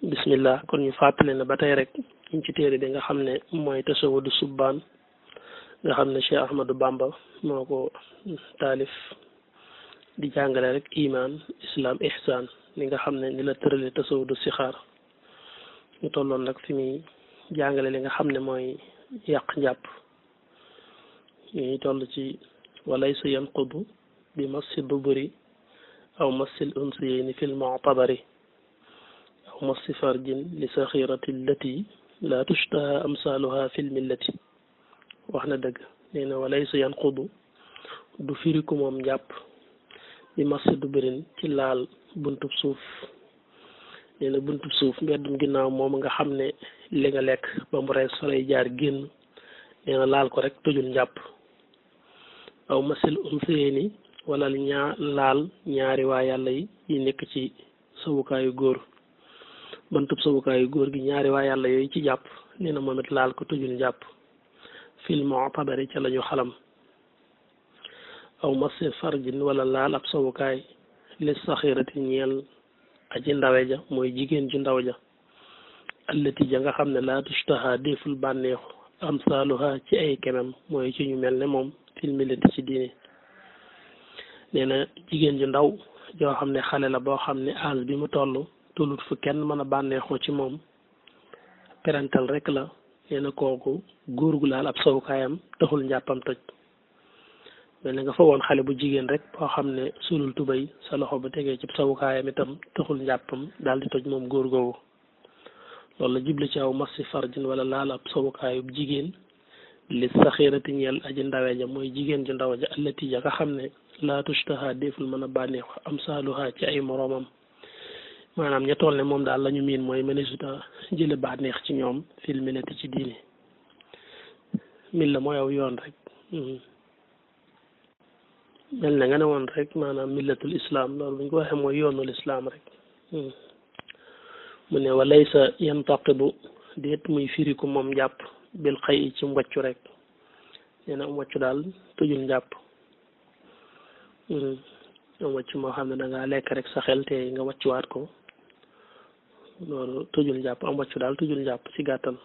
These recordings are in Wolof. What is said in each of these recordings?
bismillah kon ñu fàttali ne ba tey rek ñu ci téere bi nga xam ne mooy tasawudu subbaan nga xam ne Cheikh Ahmadou Bamba moo ko taalif di jàngale rek iman islam ihsan li nga xam ne ni la tërale tasawudu sixaar ñu tolloon nag fi muy jàngale li nga xam ne mooy yàq njàpp ñuy toll ci walaysa yanqudu bi massi duburi aw massil unsiyayni fil mu'tabari aw massi farjin li saxirati allati la tushtaha amsaluha fil millati wax na dëgg nee na walaysa yanqudu du firiku moom njàpp bi massi duburin ci laal buntub suuf nee na buntub suuf mbeddum ginnaaw moom nga xam ne li nga lekk ba mu rees fa lay jaar génn nee na laal ko rek tëjul njàpp aw masil unsiyayni wala laal ñaari waa yàlla yi nekk ci sawukaayu góor bantub sawukaayu góor gi ñaari waa yàlla yooyu ci jàpp nee na moom it laal ko tëjul njàpp fil mu'tabari ca la ñu xalam aw masil farjin wala laal ab sawukaay lis saxirati ñeel aji ndawe ja mooy jigéen ju ndaw ja allati ja nga xam ne laa tushtaha déeful bànneexu amsaaluha ci ay kemam mooy ci ñu mel ne moom fil millati ci diine nee na jigéen ju ndaw joo xam ne xale la boo xam ne âge bi mu toll tollut fu kenn mën a bànneexoo ci moom parental rek la nee na kooku góor gu laal ab sawukaayam taxul njàppam toj mel na nga fa woon xale bu jigéen rek boo xam ne sulul tubay sa loxo bu tegee ci sawukaayam itam taxul njàppam daal di toj moom góor googu loolu la jubli ci aw massi farjin wala laal ab sawukaayub jigéen li saxirati ñeel aji ndawe ja mooy jigéen ju ndaw ja allati ja nga xam ne laa tushtaha déeful mën a bànneex am saaluha ci ay moroomam maanaam ña toll ne moom daal la ñu miin mooy mënesuta jële bànneex ci ñoom fil millati ci diine mil la mooy aw yoon rek mel na nga ne woon rek maanaam millatul islam loolu bu ñu ko waxee mooy yoonul islam rek mu ne walaysa yantaqidu déet muy firiku moom njàpp bil xëy ci wàccu rek nee na wàccu daal tëjul njàpp wàcc moo xam ne da ngaa lekk rek sa xel te nga wàccuwaat ko loolu tëjul njàpp am wàccu daal tëjul njàpp ci gàttal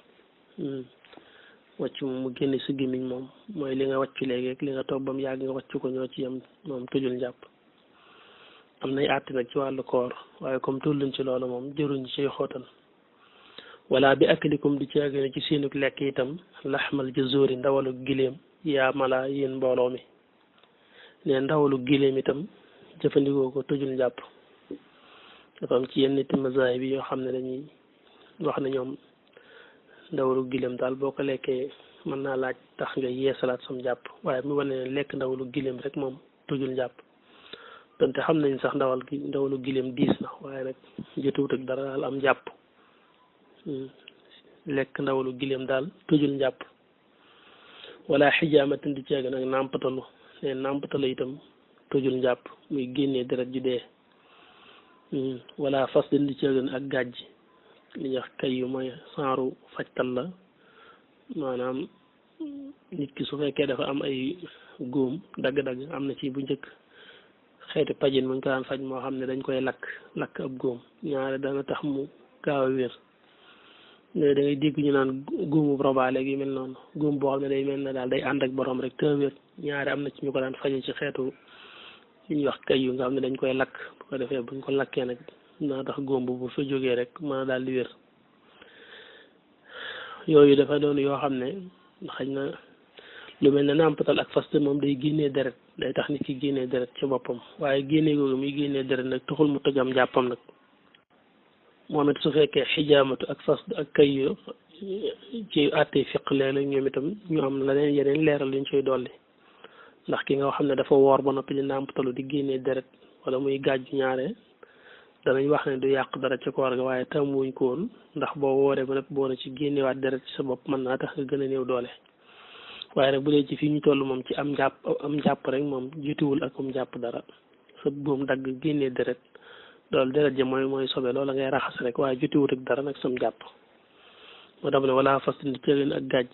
wàcc moom mu génne si gémmiñ moom mooy li nga wàccu léegi rek li nga toog ba mu yàgg nga wàccu ko ñoo ci yem moom tëjul njàpp am nay àtti nag ci wàllu koor waaye comme tolluñ ci loolu moom jëruñ ci xóotal wala bi aklikum di ci àggane ci seenuk lekk itam laxmal jazóori ndawalu giléem yaa mala yéen mbooloo mi ne ndawalu giléem itam jëfandikoo ko tëjul njàpp dafa am ci yenn nit mazaay bi yoo xam ne dañuy wax ne ñoom ndawalu giléem daal boo ko lekkee mën naa laaj tax nga yeesalaat sam jàpp waaye mu wane ne lekk ndawalu giléem rek moom tëjul njàpp donte xam nañ sax ndawalu giléem diis na waaye nag jotuwut ak dara daal am jàpp lekk ndawalu giléem daal tëjul njàpp wala xijaamatin di ceeg nag nàmpatalu ne nàmpatalu itam tëjul njàpp muy génnee deret ju dee wala fas din di ceeg ak gàjj li ñuy wax kay yu mooy saaru fajtal la maanaam nit ki su fekkee dafa am ay góom dagg-dagg am na ci bu njëkk xeeti pajin muñ ko daan faj moo xam ne dañ koy lakk ab góom ñaare dana tax mu gaaw a wér da ngay dégg ñu naan góomu robaale gi mel noonu góom boo xam ne day mel ne daal day ànd ak borom rek te wér ñaare am na ci ñu ko daan faje ci xeetu li ñuy wax kay yu nga xam ne dañ koy lakk bu ko defee buñ ko lakkee nag naa tax góom bu fa jógee rek mën a daal di wér yooyu dafa doon yoo xam ne xëy na lu mel ne nàmpatal ak faste moom day génnee deret day tax nit ki génnee deret ci boppam waaye génnee googu muy génnee deret nag taxul mu tëjam jàppam nag moom it su fekkee xijaamatu ak fas ak kay yu ci àttee fiq léeg-léeg ñoom itam ñu am la leen yeneen leeral luñ koy dolli ndax ki nga xam ne dafa woor ba noppi di nàmpatalu di génnee deret wala muy gàjju ñaare danañ wax ne du yàq dara ci koor ga waaye tàmmuwuñ ko woon ndax boo wooree ba noppi boo na ci génnewaat deret ci sa bopp mën naa tax nga gën a néew doole waaye nag bu dee ci fii ñu toll moom ci am njàpp rek moom jiituwul ak njàpp dara sa boom dagg génnee deret loolu deret ja mooy sobe loola ngay raxas rek waaye jotiwut ak dara nag sam jàpp moo tax ne wala fastin di ceegin ak gàjj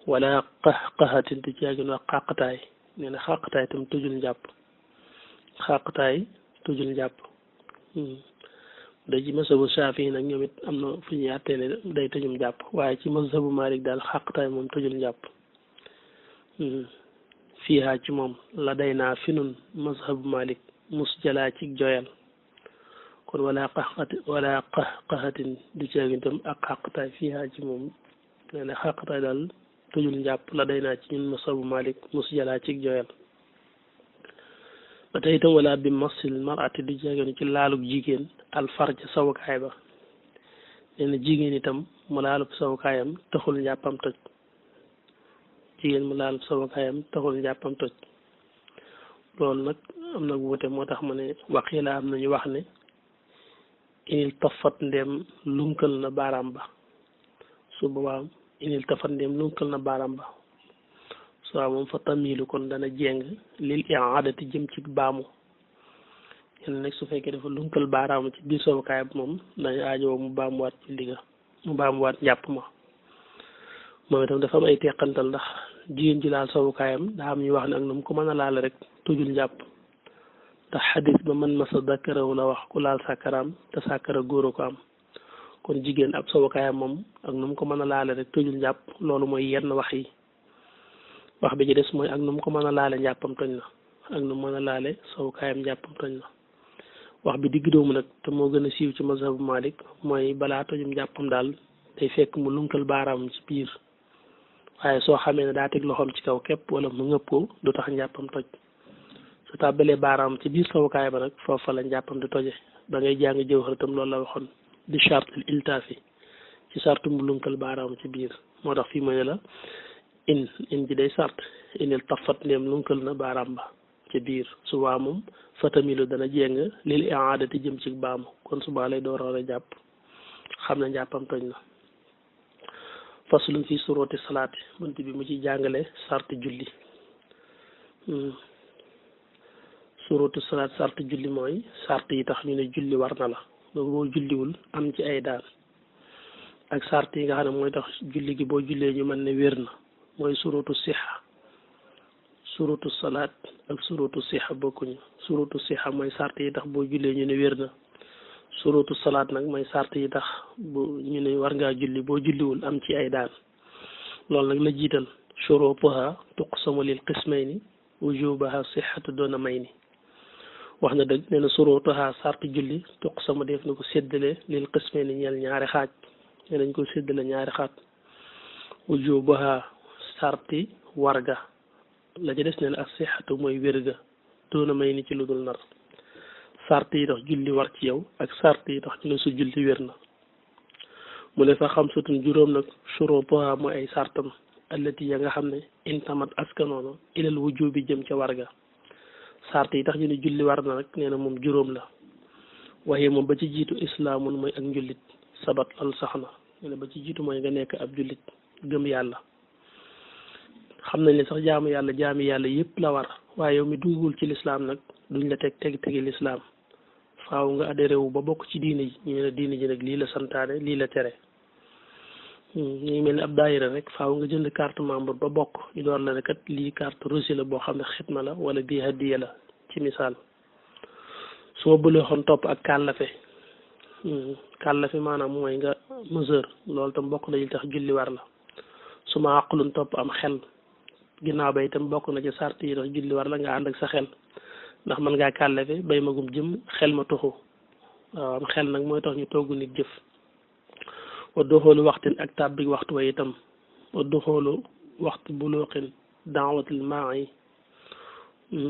wala qaxatin di ceegin ak xàqtaay nee na xàqtaay tam tëjul njàpp xàqtaay tëjul njàpp da ci mazhabu Shaafi nag ñoom it am na fu ñuy àtteele day tëjum jàpp waaye ci mazhabu Malik daal xàqtaay moom tëjul jàpp fiihaa ci moom la day naa fi nun mazhabu Malik mus jalaa ci joyal kon wala qaxatin du ceegin tam ak xàqtaay fiihaa ci moom nee na xàqtaay daal tëjul jàpp la day naa ci ñun mazhabu Malik mus jalaa ci joyal ba tey itam wala bi masil marati du ceegin ci laalug jigéen alfarj sawukaay ba nee na jigéen itam mu laalub sawukaayam taxul njàppam toj jigéen mu laalub sawukaayam taxul njàppam toj loolu nag am na wuute moo tax ma ne waxiila am nañu wax ne inil tafat ndem lunkal na baaraam ba su boobaa inil tafat ndem lunkal na baaraam ba su waaw moom fa tamilu kon dana jeng lil i'adati jëm ci baamu yenn nag su fekkee dafa lunkal baaraam ci biir sawukaay bi moom dañu aajowoo mu baamuwaat ci liga mu baamuwaat njàpp ma moom itam dafa am ay teqantal ndax jigéen ji laal sawukaayam daa am ñu wax ne ak nu mu ko mën a laal rek tujul njàpp ndax xadis ba man masa dakarawu la wax ku laal sàkkaraam te sàkkara góor a ko am kon jigéen ab sawukaayam moom ak nu mu ko mën a laale rek tujul njàpp loolu mooy yenn wax yi wax bi ci des mooy ak nu mu ko mën a laale njàppam toñ na ak nu mu mën a laale sawukaayam njàppam toñ na wax bi digg doomu nag te moo gën a siiw ci mazhabu Malik mooy balaa tojum njàppam daal day fekk mu lunkal baaraam ci biir waaye soo xamee ne daa teg loxoom ci kaw képp wala mu ngëpp ko du tax njàppam toj su tàbbalee baaraam ci biir sawukaay ba nag foofa la njàppam di toje ba ngay jàng Jawhar tam loolu la waxoon di chartul iltaafi ci sartu mu lunkal baaraam ci biir moo tax fii mu ne la in ji day sart inil tafat ndéem lunkal na baaraam ba ci biir subaa moom fatamilu dana jéng lil i'adati jëm ci baamu kon subaa lay door a jàpp xam ne njàppam toj na faslun fi surooti salaati bunt bi mu ci jàngale sarti julli surootu salaat sarti julli mooy sart yi tax ñu ne julli war na la loolu boo julliwul am ci ay daan ak sart yi nga xam ne mooy tax julli gi boo jullee ñu mën ne wér na mooy surootu sixa surootu salaat ak surootu sixa bokkuñu surootu sixa mooy sart yi tax boo jullee ñu ne wér na surootu salaat nag mooy sart yi tax bu ñu ne war ngaa julli boo julliwul am ci ay daan loolu nag la jiital shurutuha tuqsamu lil qismayni wujubaha sixatu doona may ni wax na dëgg nee na surutuha sarti julli tuqsamu def na ko séddale lil qismayni ñeel ñaari xaaj nee nañ ko séddale ñaari xaaj wujubaha sarti warga la ci des ne ak sixatu mooy wérga doona may ni ci lu dul nar sart yi tax julli war ci yow ak sart yi tax ñu ne su julli wér na mu ne fa xamsatun juróom nag shurutuha mooy ay sartam allati ya nga xam ne intamat askanoona ilal wujubi jëm ca warga sart yi tax ñu ne julli war na nag nee na moom juróom la waaye moom ba ci jiitu islaamun mooy ak njullit sabat loolu sax na nee na ba ci jiitu mooy nga nekk ab jullit gëm yàlla xam nañ ne sax jaamu yàlla yëpp la war waaye yow mi duggul ci lislaam nag duñ la tegi lislaam faaw nga adhéré wu ba bokk ci diine ji ñu ne diine ji nag lii la santaane lii la tere ñu ngi mel ni ab daayira rek faaw nga jënd carte membre ba bokk ñu door la ne kat lii carte reçu la boo xam ne xitma la wala bii hadiya la ci misaal su ma bëlee xoon topp ak kàllafe maanaam mooy nga mesure loolu tam bokk na ci tax julli war la su ma àqulun topp am xel ginnaaw ba itam bokk na ci sart yi tax julli war la nga ànd ak sa xel ndax mën ngaa kàllafe bay magum jëm xel ma tuxu waaw am xel nag mooy tax ñu togg nit jëf wa doxoolu waxtin ak tàbbik waxtu wa itam wa doxoolu waxtu bulooxin daawatil maa yi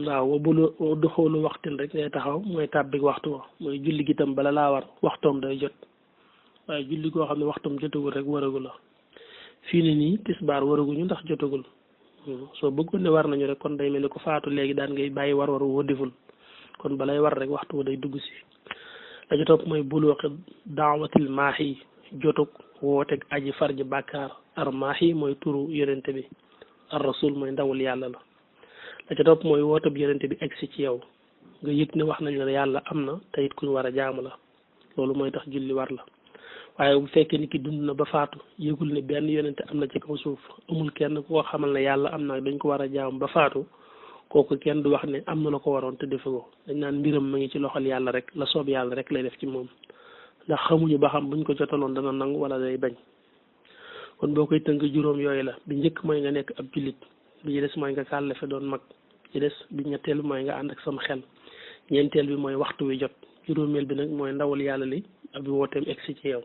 waaw wa doxoolu waxtin rek ngay taxaw mooy tàbbik waxtu wa mooy julli gi itam bala laa war waxtoom day jot waaye julli koo xam ne waxtoom jotagul rek waragu la fii ne nii tisbaar waraguñu ndax jotagul soo bëggoon ne war nañu rek kon day mel ni ko faatu léegi daan ngay bàyyi war woo deful kon balay war rek waxtu wa day dugg si la ci topp mooy bulooxi daawatil maax yi jotug wooteeg aji farji bàkkaar ar maax yi mooy turu yonente bi ar rasul mooy ndawul yàlla la la ci topp mooy woote bi yonente bi egsi ci yow nga yëg ne wax nañ la yàlla am na te it kuñ war a jaamu la loolu mooy tax julli war la waaye bu fekkee ni ki dund na ba faatu yëgul ne benn yonente am na ci kaw suuf amul kenn ku ko xamal ne yàlla am na dañ ko war a jaamu ba faatu kooku kenn du wax ne am na la ko waroon te defe ko dañ naan mbiram ma ngi ci loxol yàlla rek la soob yàlla rek lay def ci moom ndax xamuñu ba xam buñ ko jotaloon dana nangu wala day bañ kon boo koy tënk juróom yooyu la bi njëkk mooy nga nekk ab jullit bi ci des mooy nga kàllafe doon mag ci des bi ñetteel mooy nga ànd ak sam xel ñeenteel bi mooy waxtu wi jot juróomeel bi nag mooy ndawal yàlla li ab wooteem egsi ci yow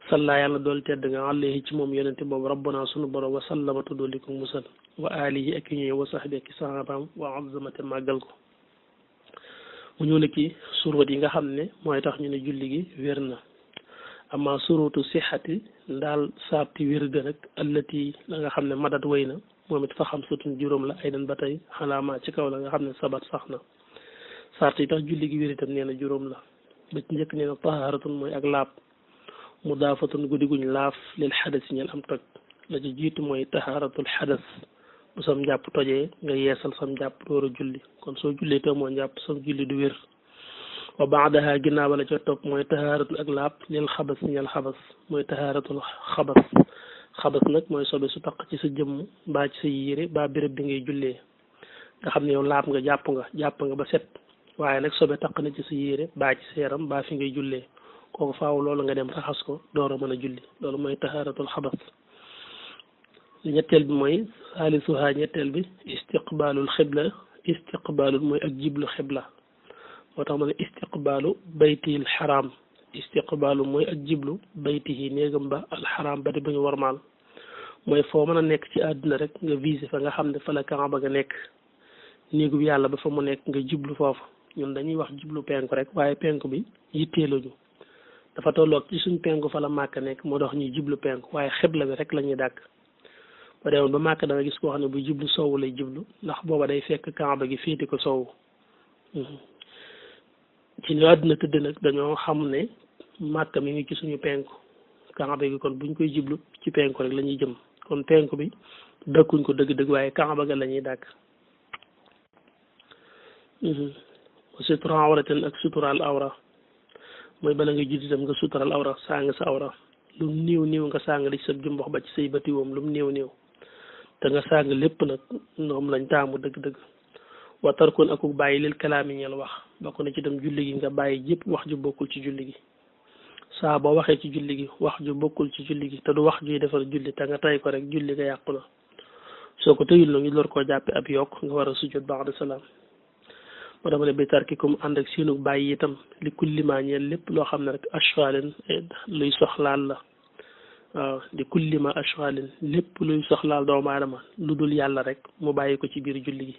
salla yàlla dool tedd nga alayhi ci moom yonente boobu rabbana sunu borom wa sallama tuddooli ko musal wa alihi ak ñëw wa sahbi ak sahabaam wa azamate màggal ko mu ñëw na ci suróot yi nga xam ne mooy tax ñu ne julli gi wér na ama suróotu sixati ndaal saabti wér ga nag allati la nga xam ne madat way na moom it fa xam sutun juróom la ay dan ba tey xalaama ci kaw la nga xam ne sabat sax na sart yi tax julli gi wér itam nee na juróom la ba ci njëkk nee na taharatun mooy ak laab mudaafatun guddi guñ laaf lil xadas yi ñeen am toj la ci jiitu mooy taharatul xadas bu sam njàpp tojee nga yeesal sam njàpp door a julli kon soo jullee te moo njàpp sam julli du wér wa baadaha ginnaaw la ca topp mooy tahaaratul ak laab lil xabas ñeel xabas mooy tahaaratul xabas xabas nag mooy sobe su taq ci sa jëmm baa ci sa yére baa béréb bi ngay jullee nga xam ne yow laab nga jàpp nga ba set waaye nag sobe taq na ci sa yére baa ci sa yaram baa fi ngay jullee kooku faaw loolu nga dem raxas ko door a mën a julli loolu mooy tahaaratul xabas ñetteel bi mooy salisuha ñetteel bi istiqbaalul xibla istiqbaalul mooy ak jiblu xibla moo tax ma ne istiqbaalu baytihil xaraam istiqbaalu mooy ak jiblu baytihi néegam ba alxaraam ba di bu ñu warmaal mooy foo mën a nekk ci àdduna rek nga visé fa nga xam ne fa la Kaaba nga nekk néegu yàlla ba fa mu nekk nga jiblu foofu ñun dañuy wax jiblu penku rek waaye penku bi yitteeluñu dafa tolloog ci suñ penku fa la màkk nekk moo tax ñuy jiblu penku waaye xibla bi rek la ñuy dàkk ba deewoon ba màkk danga gis koo xam ne bu jiblu sowwu lay jiblu ndax booba day fekk Kaaba gi féeti ko sowwu ci ñu àdduna tëdd nag dañoo xam ne màkk mi ngi ci suñu penku Kaaba gi kon buñ koy jiblu ci penku rek la ñuy jëm kon penku bi dëkkuñ ko dëgg-dëgg waaye Kaaba ga la ñuy dàkk sutura awratin ak suturaal awra mooy bala nga julli itam nga suturaal awra sàng sa awra lum néew nga sàng li ci sa jumbox ba ci say bëti woom lum néew te nga sàng lépp nag ñoom lañ taamu dëgg-dëgg wa tarkoon akuk bàyyi lil kalaami ñeel wax bokk na ci dem julli gi nga bàyyi yëpp wax ju bokkul ci julli gi saa boo waxee ci julli gi wax ju bokkul ci julli gi te du wax juy defar julli te nga tay ko rek julli nga yàqu na soo ko tëyul na ngi lor koo jàppe ab yokk nga war a sujjóot ba'da salaam moo dama ne bi tarkikum ànd ak seenu bàyyi itam li kulli maa ñeel lépp loo xam ne rek ashwalin luy soxlaal la waaw di kulli ma ashwalin lépp luy soxlaal doomu aadama lu dul yàlla rek mu bàyyi ko ci biir julli gi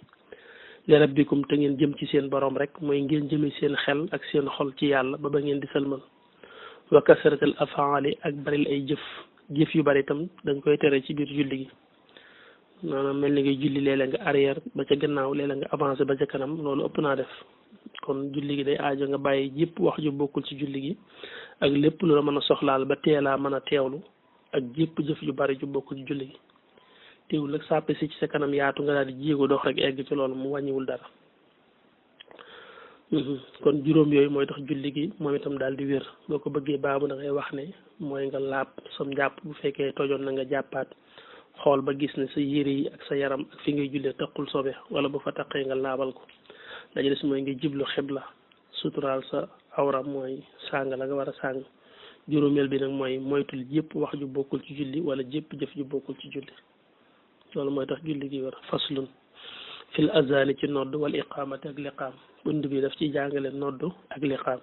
li rabbikum te ngeen jëm ci seen borom rek mooy ngeen jëme seen xel ak seen xol ci yàlla ba ngeen di sëlmal wa kasratal afaali ak baril ay jëf yu bari itam dañ koy tere ci biir julli gi maanaam mel ni ngay julli léeg-léeg nga arrière ba ca gannaaw léeg-léeg nga avancé ba ca kanam loolu ëpp naa def kon julli gi day aajo nga bàyyi yëpp wax ju bokkul ci julli gi ak lépp lu la mën a soxlaal ba teelaa mën a teewlu ak jëpp jëf yu bari ju bokkul ci julli gi teewul nag sàppe si ci sa kanam yaatu nga daal di jéego dox rek egg ci loolu mu wàññiwul dara kon juróom yooyu mooy tax julli gi moom itam daal di wér boo ko bëggee baabu da ngay wax ne mooy nga laab sam jàpp bu fekkee tojoon na nga jàppaat xool ba gis ne sa yére yi ak sa yaram ak fi ngay jullee taqul sobe wala bu fa taqee nga laabal ko la ci des mooy nga jiblu xibla suturaal sa awra mooy sàng la nga war a sàng juróomeel bi nag mooy moytul jëpp wax ju bokkul ci julli wala jëpp jëf ju bokkul ci julli loolu mooy tax julli gi wér faslun fil azani ci nodd wal iqamati ak liqaam bund bi daf ci jàngale nodd ak liqaam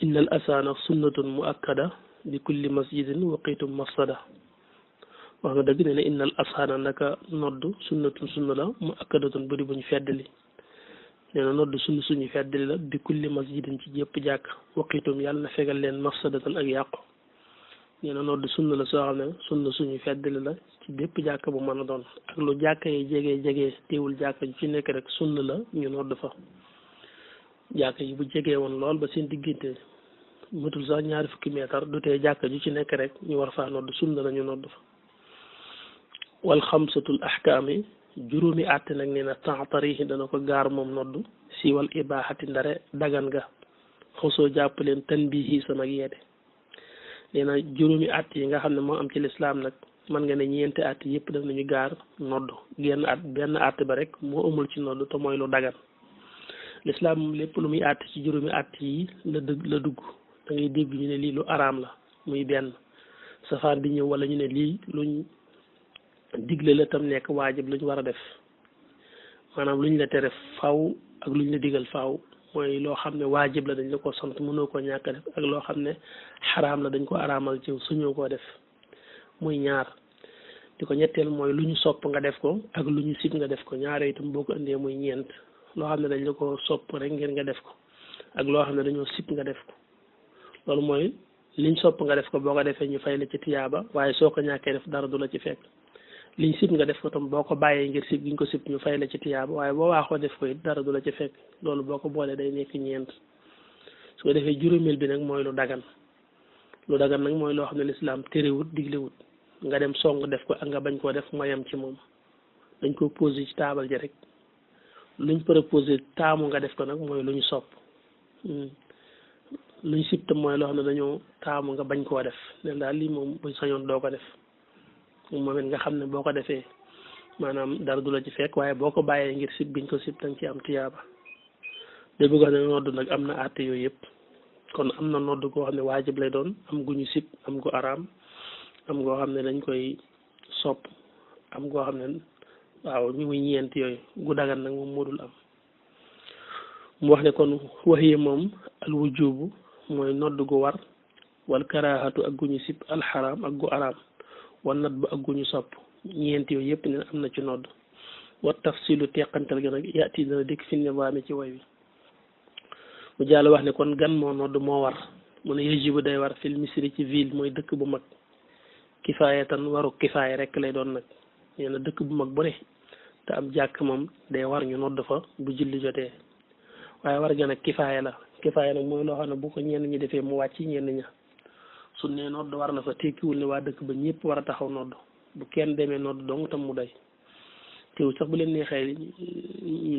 inna al asana sunnatun muakkada bi kulli masjidin waqitum mafsada wax nga dëgg ne innal asana naka nodd sunnatun sunna la muakkadatun bari buñ feddali nee na nodd suñu feddali la bi kulli masjidin ci jépp jàkk waqitum yàlla na fegal leen mafsadatan ak yàqu nee na nodd sunna la soo xam ne sunna suñu feddali la ci bépp jàkk bu mën a doon ak lu jàkk yi jege teewul jàkk ju ci nekk rek sunna la ñu nodd fa jàkk yi bu jegee woon lool ba seen diggante matul sax ñaari fukki meetar du tee jàkk ju ci nekk rek ñu war faa nodd sunna la ñu nodd fa wal xamsatul ahkaami juróomi àtte nag nee na taatarihi dana ko gaar moom nodd si wal ibaaxati ndare dagan ga xosoo jàpp leen tanbihi sama yeete nee na juróomi àtte yi nga xam ne moo am ci lislaam nag mën nga ne ñeenti àtte yëpp daf nañu gaar nodd benn àtte ba rek moo amul ci nodd te mooy lu dagan lislaam moom lépp lu muy àtt ci juróomi àtt yi la dugg da ngay dégg ñu ne lii lu araam la muy benn safaan bi ñëw wala ñu ne lii luñ digle la tam nekk waajib luñ war a def maanaam luñ la tere faw ak luñ la digal faw mooy loo xam ne waajib la dañ la ko sant mënoo koo ñàkk a def ak loo xam ne xaraam la dañ ko araamal ci suñoo koo def muy ñaar di ko ñetteel mooy lu ñu sopp nga def ko ak lu ñu sib nga def ko ñaare itam boo ko indee muy ñeent loo xam ne dañ la ko sopp rek ngir nga def ko ak loo xam ne dañoo sib nga def ko loolu mooy liñ sopp nga def ko boo ko defee ñu fay la ci tiyaaba waaye soo ko ñàkkee def dara du la ci fekk liñ sib nga def ko tam boo ko bàyyee ngir sib giñ ko sib ñu fay la ci tiyaaba waaye boo waaxoo def ko it dara du la ci fekk loolu boo ko boolee day nekk ñeent su ko defee juróomeel bi nag mooy lu dagan nag mooy loo xam ne lislaam terewut diglewut nga dem song def ko ak nga bañ koo def moyam ci moom dañ ko posé ci taabal ji rek luñ proposé taamu nga def ko nag mooy lu ñu sopp luñ sib tam mooy loo xam ne dañoo taamu nga bañ koo def ne daal lii moom buñ sañoon doo ko def moom it nga xam ne boo ko defee maanaam dara du la ci fekk waaye boo ko bàyyee ngir sib biñ ko sib dañ ci am tiyaaba da bëgg ne nodd nag am na àtte yooyu yëpp kon am na nodd goo xam ne waajib lay doon am gu ñu sib am gu araam am goo xam ne dañ koy sopp am goo xam ne waaw ñu muy ñeent yooyu gu dagan nag moom moo dul am mu wax ne kon waxee moom al wujubu mooy nodd gu war wal karaahatu ak gu ñu sib al xaraam ak gu araam wal nat bu ak gu ñu sopp ñeent yooyu yëpp ne am na ci nodd wa tafsilu teqantal gi nag yaati dana dikk fi nizaami ci way wi mu jàll wax ne kon gan moo nodd moo war mu ne yajibu day war fil misri ci ville mooy dëkk bu mag kifaayatan waru kifaaya rek lay doon nag nee na dëkk bu mag bu ne te am jàkk moom day war ñu nodd fa bu julli jotee waaye war ga nag kifaaya la kifaaya nag mooy loo xam ne bu ko ñenn ñi defee mu wàcc ñenn ña su ne nodd war na fa tekkiwul ne waa dëkk ba ñëpp war a taxaw nodd bu kenn demee nodd dong tam mu doy teewul sax bu leen neexee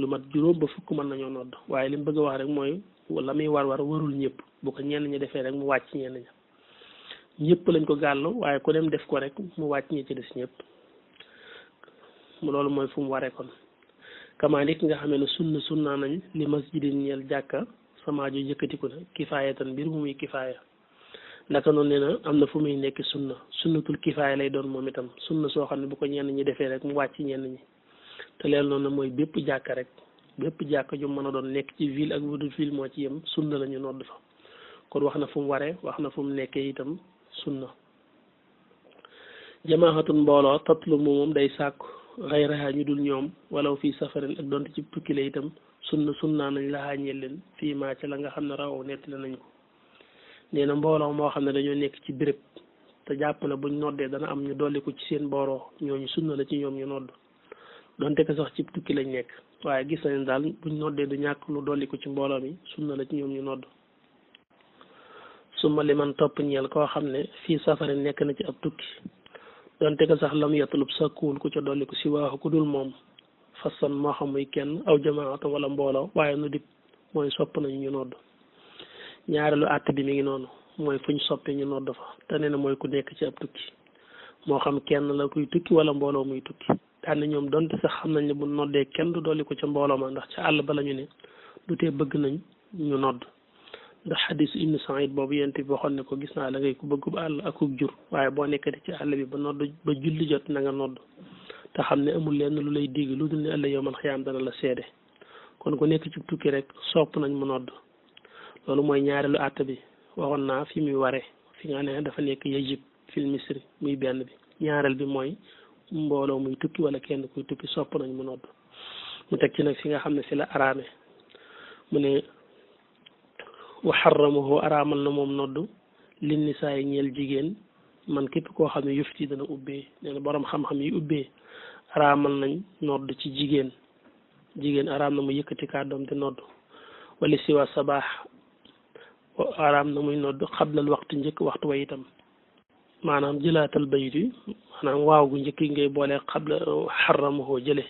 lu mat juróom ba fukk mën nañoo nodd waaye li mu bëgg a wax rek mooy la muy warul ñëpp bu ko ñenn ñi defee rek mu wàcc ñenn ña ñëpp lañ ko gàllu waaye ku dem def ko rek mu wàcc ñi ci des ñëpp loolu mooy fu mu waree kon kamaa nit nga xamee ne sunna nañ li masjidin ñeel jàkka sama ju yëkkatiku na kifaaya tan mbir mu muy kifaaya naka noonu nee na am na fu muy nekk sunnatul kifaaya lay doon moom itam sunna soo xam ne bu ko ñenn ñi defee rek mu wàcc ñenn ñi te leen noonu mooy bépp jàkka rek bépp jàkka ju mën a doon nekk ci ville ak bu dul ville moo ci yem sunna la ñu nodd fa kon wax na fu mu waree wax na fu mu nekkee itam sunna jamaaxatun mbooloo tatlu moom day sàkku xayraha ñu dul ñoom walaw fii safarin ak donte ci tukki la itam sunnaa nañ la xàññeel leen fii maa ca la nga xam ne rawaw nettali nañ ko nee na mbooloo moo xam ne dañoo nekk ci béréb te jàpp na buñ noddee dana am ñu dolli ko ci seen mbooloo ñooñu sunna la ci ñoom ñu nodd donte ko sax ci tukki lañ nekk waaye gis nañ daal buñ noddee du ñàkk lu dolli ko ci mbooloo mi sunna la ci ñoom ñu nodd suma li man topp ñeel koo xam ne fii safari nekk na ci ab tukki donte ko sax lam yatlub sakkuwul ku ca dolli ko si waaxu ku dul moom fasan moo xam muy kenn aw jamaata wala mbooloo waaye nu dib mooy sopp nañu ñu nodd ñaareelu àtt bi mi ngi noonu mooy fuñ soppee ñu nodd fa te nee na mooy ku nekk ci ab tukki moo xam kenn la kuy tukki wala mbooloo muy tukki daane ñoom donte sax xam nañ ne bu noddee kenn du dolli ko ca mbooloo ma ndax ca àll ba la ñu ne du tee bëgg nañ ñu nodd ndax xadisu ibnu Saïd boobu yent bi waxoon ne ko gis naa la ngay ku bëggub àll akub jur waaye boo nekkati ci àll bi ba nodd ba julli jot na nga nodd te xam ne amul lenn lu lay digg lu dul ne ëllëg yow man xiyaam dana la seede kon ku nekk ci tukki rek sopp nañ mu nodd loolu mooy ñaareelu àtt bi waxoon naa fi muy waree fi nga ne dafa nekk yajib fil misri muy benn bi ñaareel bi mooy mbooloo muy tukki wala kenn kuy tukki sopp nañ mu nodd mu teg ci nag fi nga xam ne si la araame mu ne wa xaramahu araamal na moom nodd lin nisaa yi ñeel jigéen man képp koo xam ne yufti dana ubbee nee na boroom xam-xam yi ubbee araamal nañ nodd ci jigéen araam na mu yëkkati kàddoom di nodd wala siwa sabaax araam na muy nodd xablal waxtu njëkk waxtu wa itam maanaam jëlaatal bayit yi maanaam waaw gu njëkk yi ngay boole xabla xaramahu jële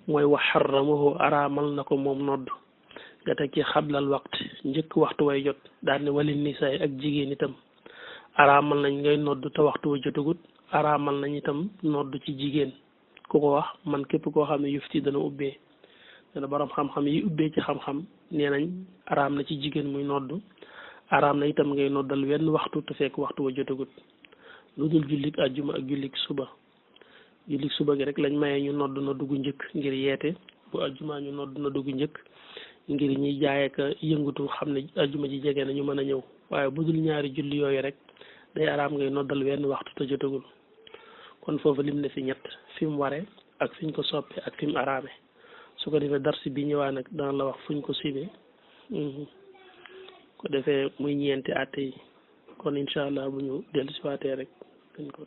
mooy wa xaramahu araamal na ko moom nodd nga teg ci xablal waxtu njëkk waxtu way jot daal ne wali nisaay ak jigéen itam araamal nañ ngay nodd te waxtu wa jotagut araamal nañ itam nodd ci jigéen ku ko wax man képp koo xam ne yufti dana ubbee ne borom xam-xam yi ubbee ci xam-xam nee nañ araam na ci jigéen muy nodd araam na itam ngay noddal wenn waxtu te fekk waxtu wa jotagut lu dul jullik àjjuma ak jullik suba jullik suba gi rek lañ mayee ñu nodd na dugg njëkk ngir yeete bu àjjuma ñu nodd na dugg njëkk ngir ñiy jaay ak yëngatu xam ne àjjuma ji jege na ñu mën a ñëw waaye bu dul ñaari julli yooyu rek day araam ngay noddal wenn waxtu te jotagul kon foofu lim ne fi ñett fi mu ware ak fi ñu ko soppe ak fi mu araame su ko defee darsi bi ñëwaa nag dana la wax fuñ ko sibee ko defee muy ñeenti àtte yi kon incha allah bu ñu dellu si waatee rek dañ ko